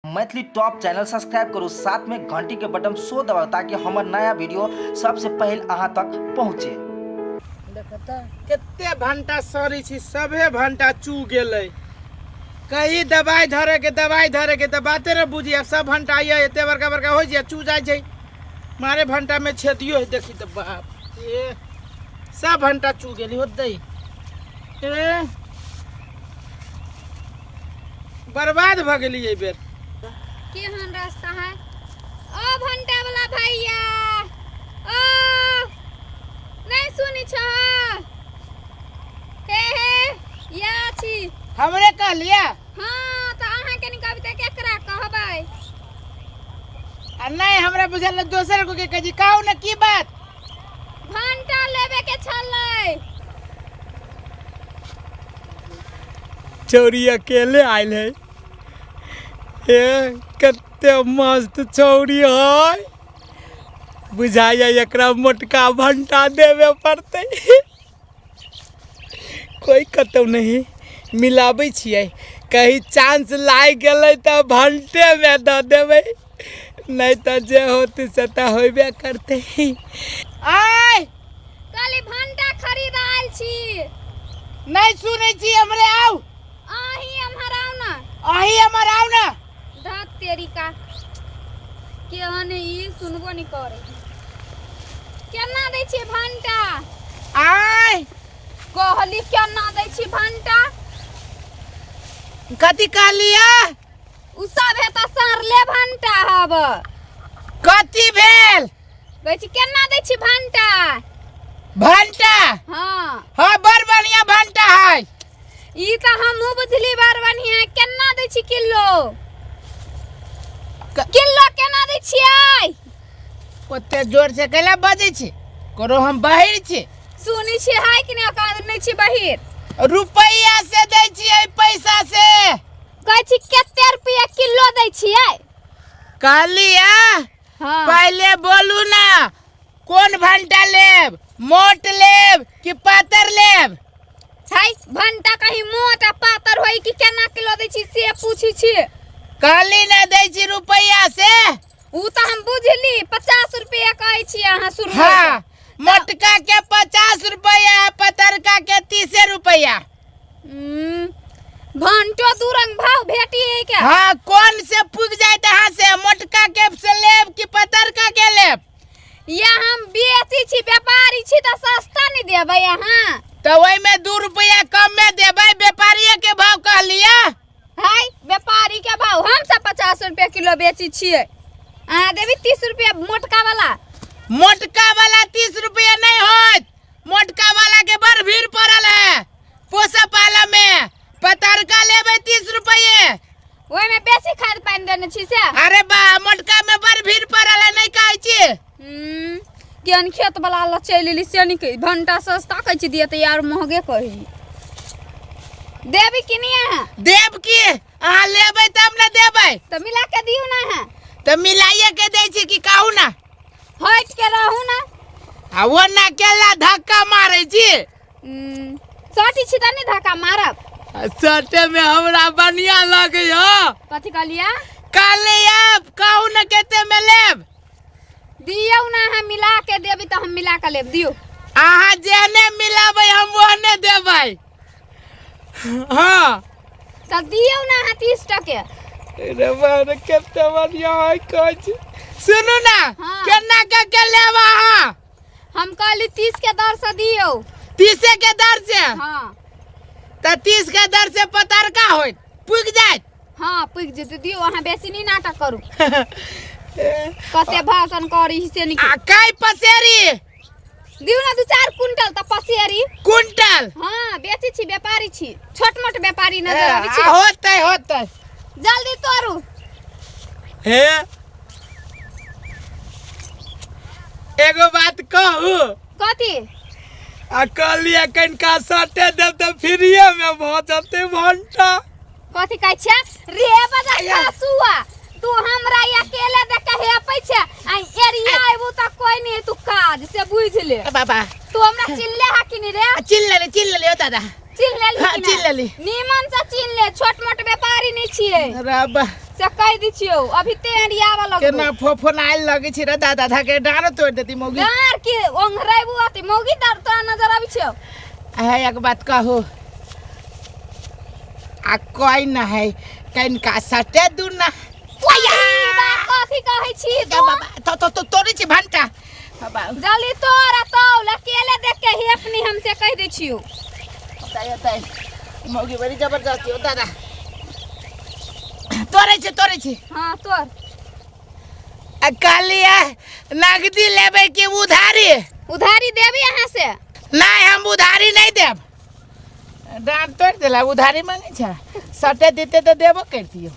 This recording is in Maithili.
मैथिली टॉप चैनल सब्सक्राइब करू, साथ में घंटी के बटन सो दबाउ ताकि हमर नया वीडियो सबसे पहले अहाँ तक पहुँचे। देखता कते भंटा सड़ी छी, सभे भंटा चू गेलै। कही दवाई धरे के, दवाई धरे के तऽ बाते ने बुझी। आब सब भंटा आइए एते बड़का बड़का होइ छै, चू जाइ छै। मारे भंटा में छेदियो है, देखी तऽ बाप ए सब भंटा चू गेली होतै। ए बर्बाद भऽ गेली एहि बेर। केहन रास्ता है? ओ भंटा वाला भैया, ओ नहीं सुनी छ? हे हे या छी। हमरे कहलिया? हाँ, तो अहाँ के नहीं कहबी त केकरा कहबै? आ नहीं, हमरा बुझल दोसर को के कही। कहू ने, की बात? भंटा लेबे के छलै। चौरी अकेले आयल है। ए कते मस्त चौरी है, बुझाइया एकरा मोटका भंटा देवे पड़तै। कोई कतौ नहीं मिलाबै छियै, कहीं चांस लागि गेलै तऽ भंटेमे दऽ देबै, नहीं तऽ जे होतै से तऽ होबे करतै। आय कहली भंटा खरीद आयल छी। नहीं सुनै छी, हमरे आउ। अहीं एम्हर आउ ना। अहीं एम्हर आउ ना। धत तेरी का, केहन ई सुनबो नहीं करे। केना दै छी भंटा? आय कहली केना दै छी भंटा? कथी कहलिया? उ सब है तऽ सड़ले भंटा हब। कथी भेल? कहै छी केना दै छी भंटा? भंटा? हाँ। हाँ, बड़ बढ़िया भंटा है। ई तऽ हमहूँ बुझली बड़ बढ़िया। केना दै छी किलो? किलो केना दै छियै? ओते जोर से कैला बजै छी? करो हम बहिर छी? सुनै छी है कि नहि? ओकर नहि छी बहिर। रुपैया से दै छियै, पैसा से। कहै छी कते रुपैआ किलो दै छियै? कहलियै। हाँ। पहले बोलू ना, कोन भंटा लेब? मोट लेब कि पातर लेब? है भंटा कहीं मोट आ पातर होई कि केना किलो दै छी से पूछी छी। कहली ना दै छी रुपैया से। उ तऽ हम बुझली, 50 रुपया कहै छी अहाँ शुरू। हाँ, मोटका के 50 रुपैया, पतरका के 30 रुपैया। भंटो दू रंग भाव भेटी है क्या? हाँ, कौन से पुग जाए अहाँ से, मोटका के से लेब कि पतरका के लेब? या हम बेची छी, व्यापारी छी तऽ सस्ता नहीं देबै अहाँ? तो वही में 2 रुपया कम में देबै, व्यापारिये के भाव कहलिया। है व्यापारी के भाव, हम सब 50 रुपया किलो बेची छियै, अहाँ देबी 30 रुपया मोटका वाला। मोटका वाला 30 रुपया नहीं होत, मोटका वाला के बड़ भीड़ पड़ल है पोसा पाला में। पतरका लेबै 30 रुपये। ओहिमे बेसी खाद पानि देने छी से? अरे बा, मोटका में बड़ भीड़ पड़ल है, नहीं कहै छी। केहन खेत वाला लग चलि एली से नहीं। भंटा सस्ता कहै छी दिए तऽ यार महगे कहै देबी कि नहीं अहाँ? देब की, अहाँ लेबै तब ने देबै। तऽ मिला के दियौ ना अहाँ। तऽ मिलाइए के दै छी कि कहू ना। हटि के रहू ना। आ वो ना केला धक्का मारै छी। सटी छी तऽ नहि धक्का मारब। सटे में हमरा बढ़िया लगैया। कथी कहलियै? कहलियै आप कहू ना कते में लेब। दियौ ना अहाँ, मिला के देबी तऽ हम मिला के लेब, दियौ। अहाँ जेहने मिलाबै हम ओहने देबै। हाँ, तऽ दियौ ना अहाँ 30 टके। रे बारे, कते बढ़िया है। कहै छी सुनू ना। हाँ। केना के के लेब अहाँ? हम कहली 30 के दर से दियौ। 30 के दर से? हाँ। तऽ 30 के दर से पतरका होइत पुगि जायत। हाँ, पुगि जेतै, दियौ। अहाँ बेसी नहि नाटक करू, कते भाषण करी से नहीं। आ कै पसेरी? दियौ ना 2-4 कुंटल तऽ पसेरी। कुंटल? हाँ, बेची छी, व्यापारी छी, छोट मोट व्यापारी नजर आबै छी। आ, होतै होतै। जल्दी तोड़ू। हे, एगो बात कहू? कथी? आ कहलियै कनिका सटे देब तऽ फ्रीए में भऽ जेतै भंटा। कथी कहै छै रे बजा सुआ? तू हमरा अकेले देख के हेपै छै आ एरिया आबू तऽ कोई नहीं तू काज से बुझ ले। बाबा, तू हमरा चिल्ले हा कि नहीं रे? चिल्ल लेली, चिल्ल लेली ओ दादा। चिन्ह लेली? हाँ, कि चिन्ह लेली। नीमन से चिन्ह ले, छोट मोट व्यापारी नहीं छियै। अरे बा, से कहि दै छियौ अभी ते एरियावा लगबो। केना फोफोनायल लगै छै रे दादा, धके डाँड़ो तोड़ि देती मौगी। डाँर के ओंघरेबू अथी मौगी डाँर तोरा नजर आबै छियौ। है एक बात कहू आ कोई न है कनिका सटे दू ना। ई बात कथी कहै छी तू? बाबा तो तो तो तोड़ै छी भंटा बाबा। जल्दी तोरा तौल अकेले देख के हेपनी हमसे कहि दै छियौ। बताइ बताइ मौगी बड़ी जबरदस्ती हो दादा। तोड़ै छी तोड़ै छी। हाँ तोड़। आ कहलियै नगदी लेबै कि उधारी? उधारी देबी अहाँ से? नहीं हम उधारी नहीं देब। डाँट तोड़ि देला उधारी मांगै छै। सटे देते तऽ देबो करितियौ।